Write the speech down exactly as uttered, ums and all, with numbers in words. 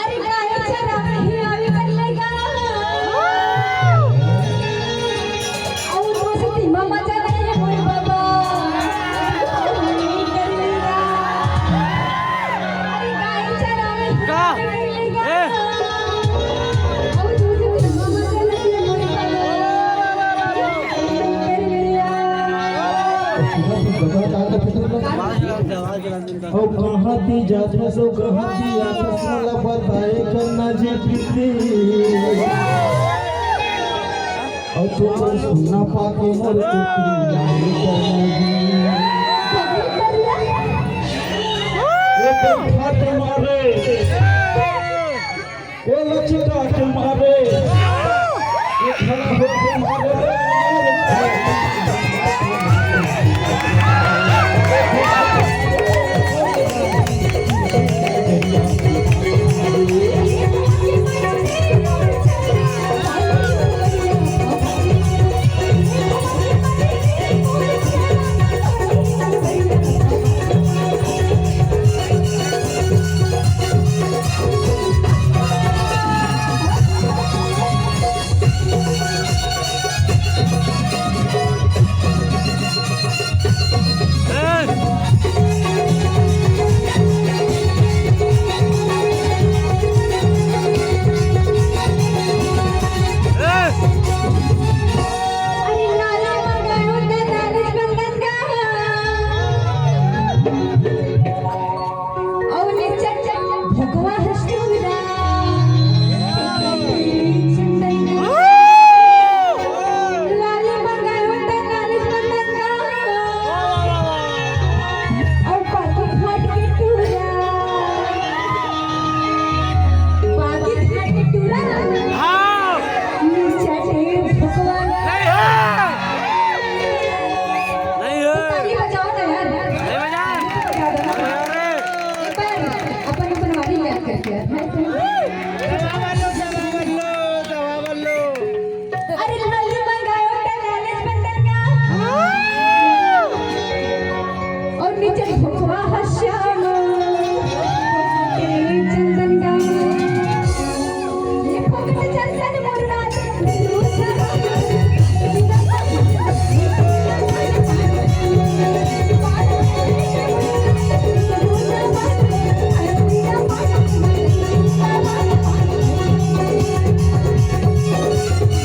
अरे गाय चरावे ही आवे कर लेगा। अउ दोस्ती में मजा नहीं है मोर बाबा। अरे गाय चरावे ही का? आवे कर लेगा। ए? अउ दोस्ती में मजा नहीं है मोर बाबा। कर लेगा। अउ कहाँ दी जाथस, अउ कहाँ दी आथस, मोला बताए करना जी प्रीति। अउ तोर सोना पाके मोर पुत्री लाए करना जी। एक एक हाथ मारे।